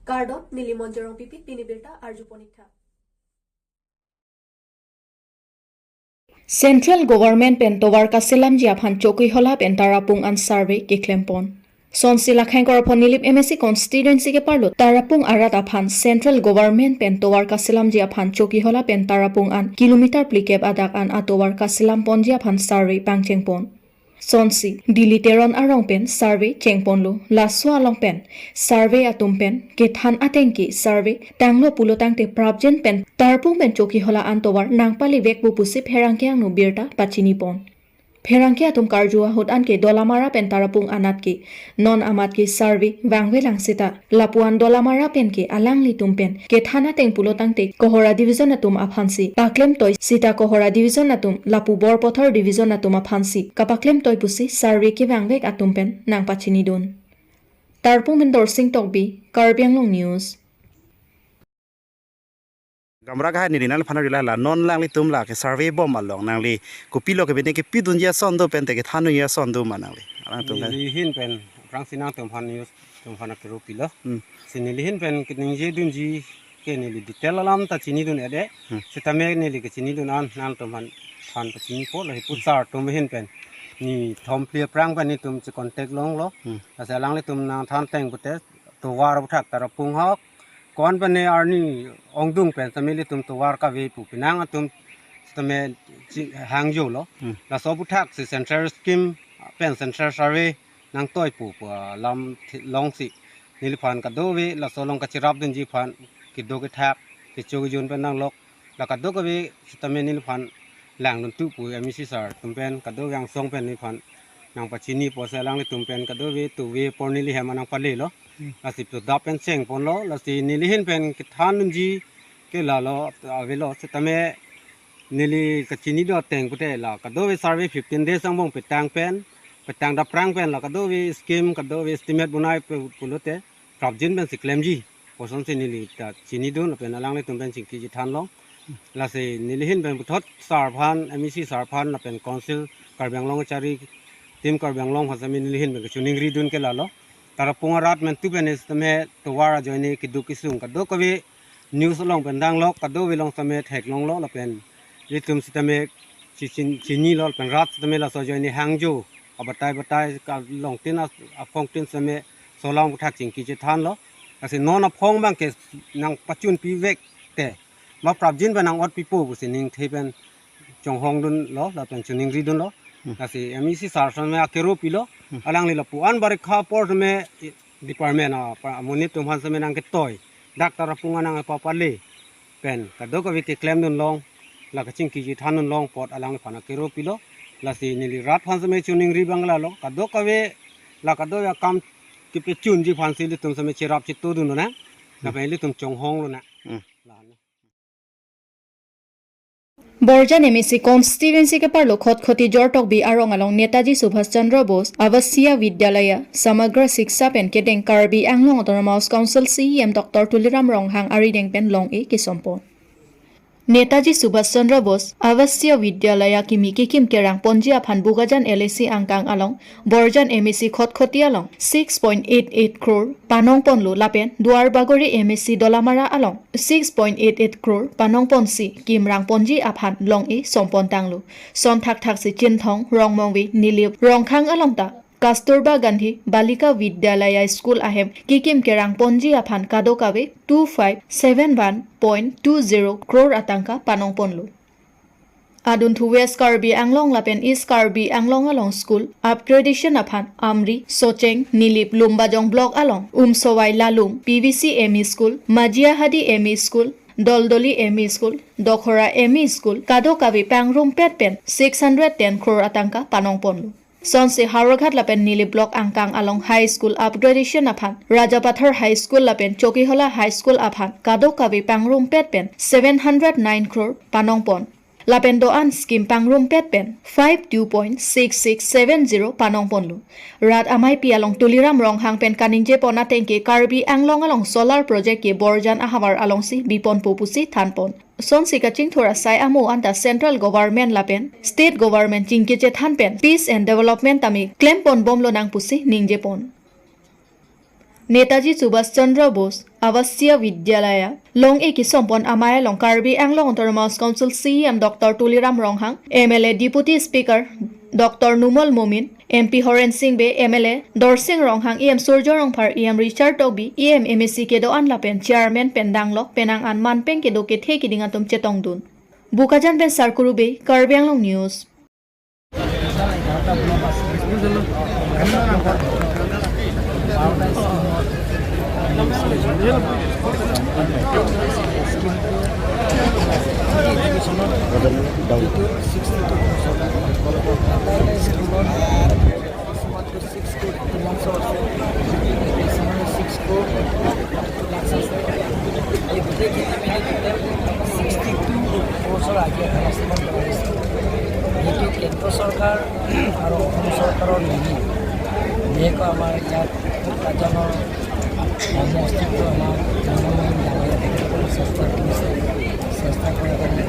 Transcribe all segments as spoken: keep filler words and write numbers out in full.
Kardom, neli Monjorong Pipi, pini birta arju ponik tha. Central Government pen tovar kaselamji aphan Chokihola pen Tarapung an survey keklem pon. Sonsi Lakhang Korapon Nilip M A C constituency ke-arlo Tarapung arat aphan Central Government pen tovar kaselamji aphan Chokihola pen Tarapung an kilometer phlikep adak an atovar kaselam ponji aphan survey pangcheng pon. Sonsi Dilli Teron arong pen survey cheng ponlo. Laso along pen survey atum pen kethan ateng ke survey tanglo pulo tangte prapjin pen Tarapung pen Chokihola an tovar nangpale vekpo pusi pherangke angno birta pachini pon. Pherangke atum karju ahut anke Dolamara pen Tarapung anat ke non amat ke survey vangve lang seta lapu-an Dolamara pen ke alanglitum pen kethan ateng pulo tangte Kohora division atum aphansi paklem toi seta Kohora division atum lapu Borpathar division atum aphansi kapaklem toi pusi survey kevangvek atum pen nangpachini dun. Tarapung pen Dorsing Tokbi, Karbi Anglong News. Gamra kahai neli nangliphan rila la non alanglitum la ke survey bom along nangli kopilo ke bene kepi dunji ason do pen te kethan dunji ason do ma nangli? Alangtum kan. Neli ahin pen aphrangsi nangtumphan news tumphan akero pilo. Hmm. Si neli ahin pen keningje dunji ke neli detail alam ta chini dun ede. Hmm. Sitame neli kechini dun an nangtumphan phan pachini po lahi puthot atum ahin pen nithom phli aphrang pen netum che contact longlo. Hmm. Lasi alanglitum nangthan ateng pute tovar aputhak Tarapung ahok ko-an pen ne arni ongdung pen sitame ilitum tovar kave pu penang atum sitame chi-, hangjolo. Hmm. Laso aputhak si central scheme pen central survey nangtoi pu pu alam thi-, longsi neliphan kadokave laso along kachirap dunji aphan kedo kethak kecho kejun pen nanglok la kadokave sitame neliphan langdun tu pu M A C sir atum pen kadokave angsong pen neliphan nangpachini po si alanglitum pen kadokave tuve apor neli hem anang palelo. Hmm. Lasi pu dap pen cheng ponlo, lasi neli ahin pen kethan dunji ke lalo avelo sitame neli kachini do ateng pute la kadokave survey fifteen days angbong petang pen, petang dap aphrang pen la kadokave scheme kadokave estimate bonai pu-, pulote prapjin pensi klemji. Kosonsi neli ta chini dun lapen alanglitum pen chingki chethan long. Lasi neli ahin pen puthot sir aphan, M A C sir aphan lapen Council Karbi Anglong kachari, Team Karbi Anglong aphan sitame neli ahin pen kachiningri dun ke lalo. Tarapung arat pen tu pen sitame tovar ajoine keduk kesung kadokave news along pen danglok kadokave along sitame theklonglo lapen ilitum sitame chi-, chin-, chinilo lapen rat sitame laso ajoine hangjo abatai batai kalongtin a-, aphongtin sitame laso alam aputhak chingki chethanlo. Lasi non aphong abang ke nangpachun pivek te ma prapjin pen nang-ot pipo pusi ningthe pen chonghong dunlo lapen chiningri dunlo. Hmm. Lasi M A C sir sitame akero pilo. Hmm. Alangli lapu-an barikha apor sitame department a, pa, amonit atum aphan sitame nangketoi dak Tarapung anang apa pale pen kadokave keklem dun long, la kachingki chethan dun long apot alangliphan akero pilo. Lasi neli rat aphan sitame chiningri abang lalo, kadokave la kadokave akam kepachunji aphansi ilitum sitame cherap cheto dun lonang. Hmm. Lapen ilitum chonghong lonang. Hmm. La. Borjan M A C constituency ke-arlo Khatkhati Jortokbi arong along Netaji Subhash Chandra Bose Avasiya Vidyalaya Samagra Shiksha pen kedeng Karbi Anglong Autonomous Council C E M Doctor Tuliram Ronghang arideng pen long-e kesom pon. Netaji Subhash Chandra Bose Avasiya Vidyalaya kimi kekim kerang ponji aphan Bokajan L A C angkang along Borjan M A C Khatkhati along six point eight eight crore panong ponlo lapen Duarbagori M A C Dolamara along six point eight eight crore panong ponsi kimrang ponji aphan long-e som pon tanglo. Son thakthak si Chinthong, Rongmongve, Nilip, Rongkhang along ta Kasturba Gandhi Balika Vidyalaya School ahem kekim kerang ponji aphan kadokave two five seven one point two zero crore atangka panong ponlo. Adunthu West Karbi Anglong lapen East Karbi Anglong along school upgradation aphan Amri, Socheng, Nilip, Lumbajong Block along Umsowai Lalung P V C M E School, Majiahadi M E School, Doldoli M E School, Dokhora M E School kadokave pangrumpet pen six hundred ten crore atangka panong ponlo. Sonsi Howraghat lapen Nilip Block angkang along High School upgradation aphan Rajapathar High School lapen Chokihola High School aphan kadokave pangrumpet pen seven hundred nine crore panong pon. Lapen do-an scheme pangrumpet pen five two point six six seven zero panong ponlo. Rat amaipi along Tuliram Ronghang pen kaningje pon ateng ke Karbi Anglong along solar project ke Borjan ahavar alongsi bi ponpo pusi than pon. Sonsi kachingthur asai amo anta Central Government lapen State Government chingki chethan pen peace and development tame klem pon bomlo nang pusi ningje pon. Netaji Subhash Chandra Bose Avasiya Vidyalaya long-e kesompon amei along Karbi Anglong Autonomous Council C E M Doctor Tuliram Ronghang, M L A Deputy Speaker Doctor Numal Momin, M P Horen Sing Bey, M L A Dorsing Ronghang, E M Surjya Rongphar, E M Richard Tokbi, E M, M A C kedo-an lapen Chairman pen danglok penang an manpeng kedo kethe keding atum chetongdun. Bokajan pen Sarkuru Bey, Karbi Anglong News. এই গোটেইখিনি মিলি টোটেল sixty two ক্ৰ'ৰ্ছৰ আজি advance payment কৰা হৈছে। যিটো কেন্দ্ৰ চৰকাৰ আৰু অসম চৰকাৰৰ মিলি বিশেষকৈ আমাৰ ইয়াত উপাৰ্জনৰ সমষ্টিটো আমাৰ জনমোহন ডাঙৰীয়া তেখেতসকলে চেষ্টা কৰিছে। চেষ্টা কৰাৰ কাৰণে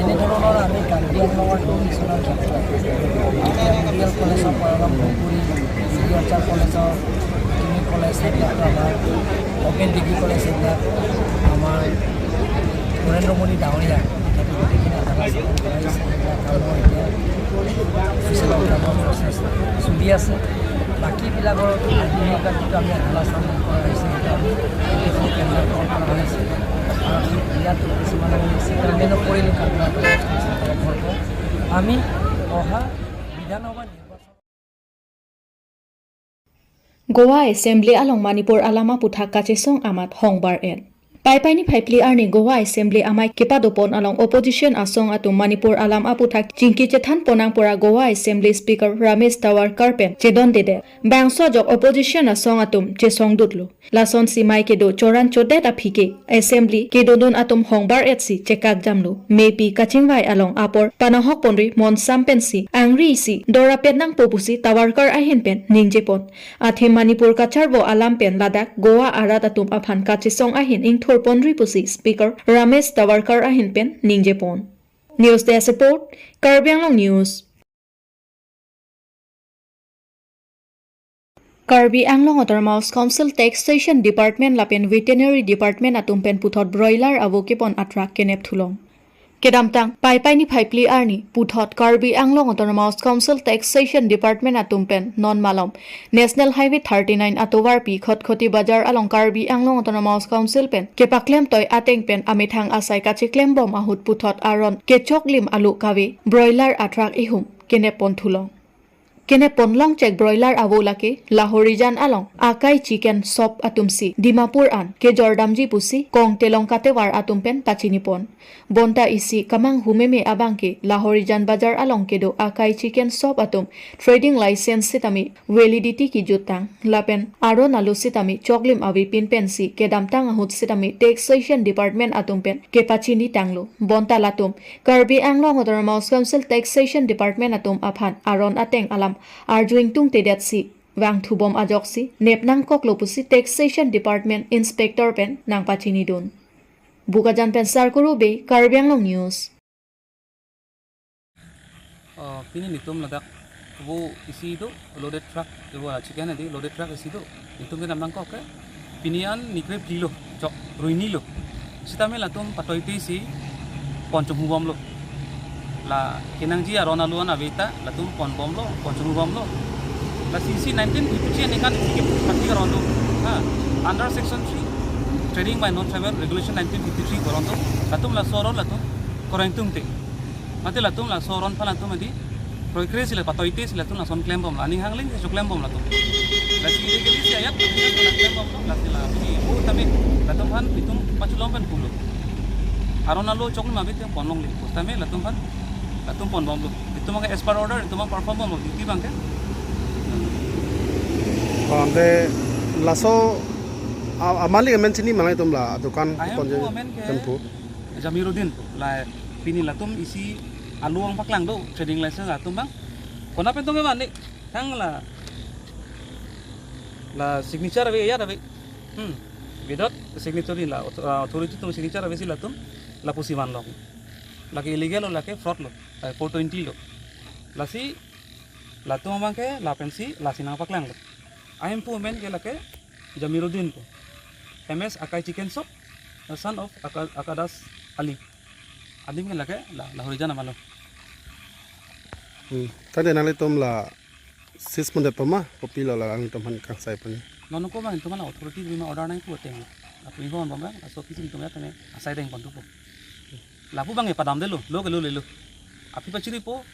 এনেধৰণৰ আমি কাৰ্বি আংলঙৰ টুৰিজমৰ ক্ষেত্ৰত এতিয়া মেডিকেল কলেজৰ পৰা আৰম্ভ কৰি এগ্ৰিকালচাৰ কলেজৰ ডিগ্ৰী কলেজ সেইবিলাক আমাৰ অপেন ডিগ্ৰী কলেজ সেইবিলাক আমাৰ নৰেন্দ্ৰ মোদী ডাঙৰীয়া তেখেতে গোটেইখিনি আধাৰ কাৰ্ড চালু কৰাই দিছে। সেইবিলাক কামৰ এতিয়া অফিচিয়েল কামৰ প্ৰচেছ চলি আছে। বাকীবিলাকৰ আধুনিক যিটো আমি আধাৰ চালু কৰা হৈছে, সেইটো আমি গোটেইখিনি টেণ্ডাৰ কৰা হৈছে। আৰু আমি ইয়াত কিছুমান আমি চেটেলমেণ্টো কৰিলোঁ কাম কৰা। আমি অহা বিধানসভা নিৰ্বাচন Goa Assembly along Manipur alam aputhak kachesong amat hongbar-et. Paipai niphai phli arni Goa Assembly amei kepadopon along opposition asong atum Manipur alam aputhak chingki chethan ponnang pura Goa Assembly Speaker Ramesh Tawarkar pen chedondedet. Bangso ajok opposition asong atum chesongdutlo. Lasonsi mei kedo choran chodet aphi ke Assembly kedodun atum hongbar-etsi chekakjamlo. Mepi kachingvai along apor panahok ponri monsam pensi angri isi dorapet nangpo pusi Tawarkar ahin pen ningjepon. Athe Manipur kacharvo alam pen ladak Goa arat atum aphan kachesong ahin ingthur ponri pusi Speaker Ramesh Tawarkar ahin pen ningjepon. News Desk Report, Karbi Anglong News. Karbi Anglong Autonomous Council Taxation Department lapen Veterinary Department atum pen puthot broiler avo kepon atruck kenep thulong. Kedamtang Paipai niphai phli arni puthot Karbi Anglong Autonomous Council Taxation Department atum pen non malom National Highway thirty-nine atovarpi Khatkhati Bazar along Karbi Anglong Autonomous Council pen kepaklem toi ateng pen amethang asai kacheklem bom ahut puthot aron kechoklim alo kave broiler atruck ihum kenep pon thulong. Kenep ponlong chek broiler avo lake Lahorijan along Akai Chicken Shop atumsi Dimapur an kejordamji pusi Kongtelong Katevar atum pen pachinipon. Bonta isi kamanghu meme abangke Lahorijan Bazar along kedo Akai Chicken Shop atum trading license sitame validity kejut tang lapen aron alo sitame choklim avepin pensi kedamtang ahut sitame Taxation Department atum pen kepachini tanglo. Bonta latum Karbi Anglong Autonomous Council Taxation Department atum aphan aron ateng alam arju ingtungtedetsi vangthubom ajoksi nep nangkoklo pusi Taxation Department Inspector pen nangpachinidun. Bokajan pen Sarkuru Bey, Karbi Anglong News. Oh, pini netum ladak vo isi do, loaded truck, vo chicken adi loaded truck isi do. Netum ke namang kok ke pini an ni krephli lo, chok ruini lo. Sitame latum patoitesi pon chonghubomlo. La kenangji aron alo an aveta latum ponbomlo, pon chonghubomlo. Lasi isi nineteen fifty-three aningkan isi ke pati aron do. Ha, under section three, trading by non-tribal regulation nineteen fifty-three aron do. Latum laso aron latum koreng tungte. Mate latum laso aron aphan latum adi kroikresi la patoitesi latum lason klembomlo, aning hangling si choklembom latum. Lasi illegally si ayat klembomlo, lasi la pini vo tame latum aphan itum pachulom pen pulo. Aron alo chok ma bete ponlongle. Tame latum aphan latum ponbomlo. Itum abangke as per order itum abang perform bomlo duty abangke. Ante laso a-, amalik amen chini ma itum la dukan Ahem ponje pu amen ke tempu. Jamiruddin la pini latum isi alu angpaklang do trading license atum abang. Konat pen tong ke mane thang la, la signature ave, ayat ave. Hmm. Without signature ni la author-, authority atum signature avesi latum lapusi vanlo. Lake illegal lo, lake fraud lo, eh, four twenty lo. Lasi latum abangke lapensi lasi nangpaklanglo. Ahempu amen ke lake Jamiruddin pu. M S Akai Chicken Shop, the son of Aka-, Akadas Ali. Adim ke lake la, la Horijan amalo. Hmm. Tadi nanglitum la seize pondet pama, kopilo la nanglitum aphan kangsai pon? Non ko bang itum la authority bima order nangpu ateng. Lapu inghon bang, laso kisim itum ya tene asai deng pontupo. Lapu bang e padamdetlo, lo ke lo lelo. Aphi pachiripo,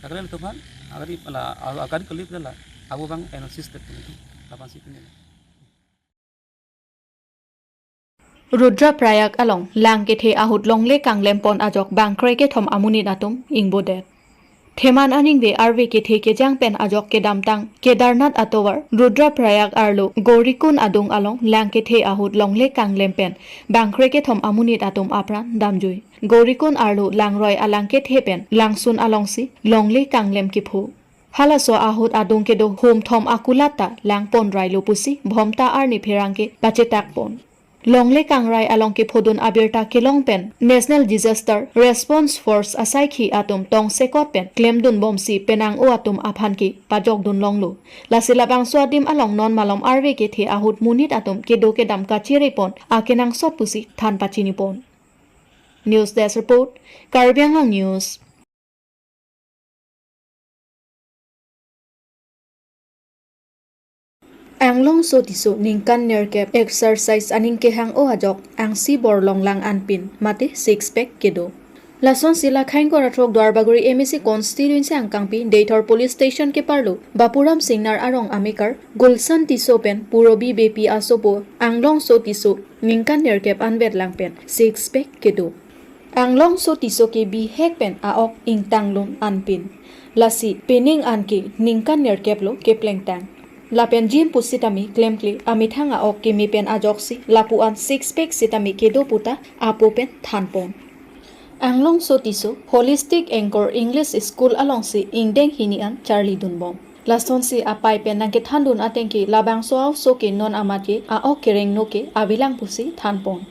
kakre itum aphan, agari la, agari kelip la, abo bang enosis det pon itum, lapan si pini. Rudraprayag along lang kethe ahut longle kanglem pon ajok bangkre kethom amonit atum ingbodet. Theman aningve arve kethe kejang pen ajok kedamtang Kedarnath atovar Rudraprayag arlo Gaurikund adung along lang kethe ahut longle kanglem pen bangkre kethom amonit atum apran damjui. Gaurikund arlo Langroi alang kethe pen Langsun alongsi longle kanglem kepho. Halaso ahut adung kedo hum thom akulat ta lang ponrailo pusi Bhomta arni pherangke pachetak pon. Longle kangrai along kephodun abirta kelong pen National Disaster Response Force asaikhi atum tongsekot pen klemdun bomsi penang-o atum aphan ke pajokdun longlo. Lasi labangso adim along non malom arve kethe ahut monit atum kedo kedam kachere pon akenangsot pusi than pachini pon. News Desk Report, Karbi Anglong News. Anglongso Tisso ningkan nerkep exercise aning kehang-o ajok angsi bor longlang anpin mate six pack kedo. Lasonsi la Khaingkor Athrok Duarbagori M A C constituency angkangpi Deithor police station keparlo Bapuram Singnar arong amekar Gulshan Tisso pen Purobi Beypi asopo Anglongso Tisso ningkan nerkep anvet lang pen six pack kedo. Anglongso Tisso ke bihek pen a-ok ingtanglun anpin. Lasi pening an ke ningkan nerkep lo keplengtang. Lapen jim pusitame klemkle amethang a-ok keme pen ajoksi lapu-an six pack sitame kedo puta apo pen thanpon. Anglongso Tisso Holistic Anchor English School alongsi ingdeng hini an charlidunbom. Lasonsi apei pen nangkethandun ateng ke labangso a-oso ke non amat ke a-ok kerengno ke avelang pusi thanpon.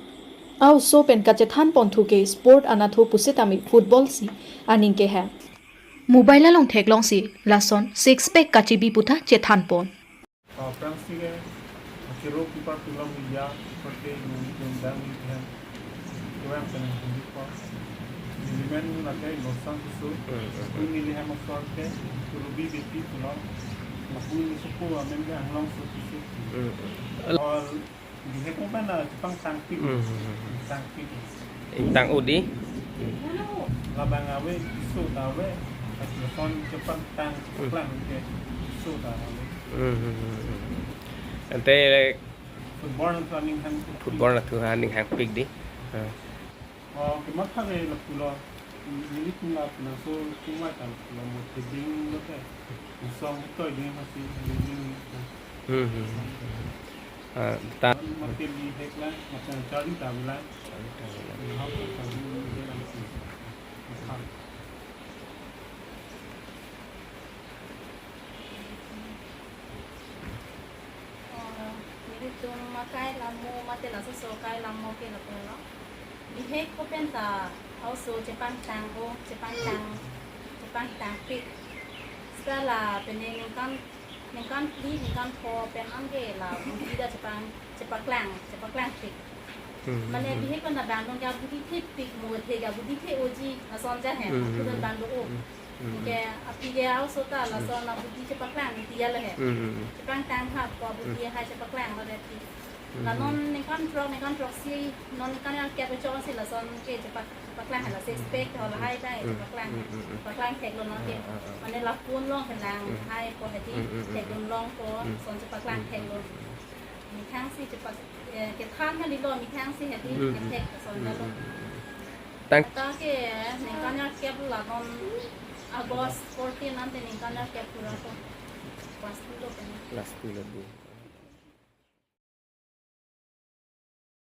A-oso pen kachethanponthu ke sport anatthu pusitame football si aning kehang. Mobile along theklongsi lason six pack kachebi puta chethanpon. Aphrangsi ke achero kipa tulong media seperti nung dang ni hem. Tuang pen handi ko. Dilimen lake Gulshan Tisso. Hmm. Pun neli hem asor ke Purobi Beypi tulong. Lapu neli sopo amen ke Anglongso Tisso. Hmm. Or bihek ko pen la chepangtangpik. Hmm. Tangpik. Ingtang-o di. Labang ave, Tisso ta ave. Lason chepangtang, hmm, chepaklang ke Tisso ta ave. Hmm. Ante football anatthu aning hangpik. Football anatthu aning hangpik di. Ah. Oh, kematha ke lapulo. Nelitum la penangso chingvai ta lapulo mo tebing lo ke. Isong toy ding hasi ding. Hmm, hmm, hmm. Ah, ta. Mate bihek la, mate charli ta avelang. Charli ta avelang. How to charli avelang. Oh, nelitum akai lamo mate laso so akai lamo ke lapulo. Bihek ko pen ta a-oso chepangtang-o, chepangtang, chepangtangpik. Seta la pene ningkan, ningkan phli, ningkan pho pen anke la abudi ta chepang, chepaklang, chepaklangpik. Hmm. Mane bihek pen ta bang dong ke abudi thepik mo the ke abudi the-oji lason ja he. Hmm. Abudi bang do-o. Hmm. Ke aphi ke a-oso ta lason abudi chepaklang tiya lo he. Hmm. Chepangtang ha ko abudi hai chepaklang lo le ti. Hmm. La non ningkan throk, ningkan throksi, non ningkan nerkep chok si lason ke chepak, chepaklang la six pack ho lahai ta, hmm, chepaklang. Hmm, hmm, hmm. Chepaklang theklo non ke. Ah, ah, ah. Mane lapu-an long ke lang, hmm, hai ko hedi, hmm, hmm, hmm, thekdun long ko, hmm, son chepaklang, hmm, theklo. Methang si chepak, eh, kethan kalilo methang si hedi, hmm, hmm, kethek son, hmm, lo. Hmm, hmm, hmm. Tang- Ta ke ningkan nerkep la non August fourteen ante ningkan nerkep pura ko. Class two lo pen. Class two lo di.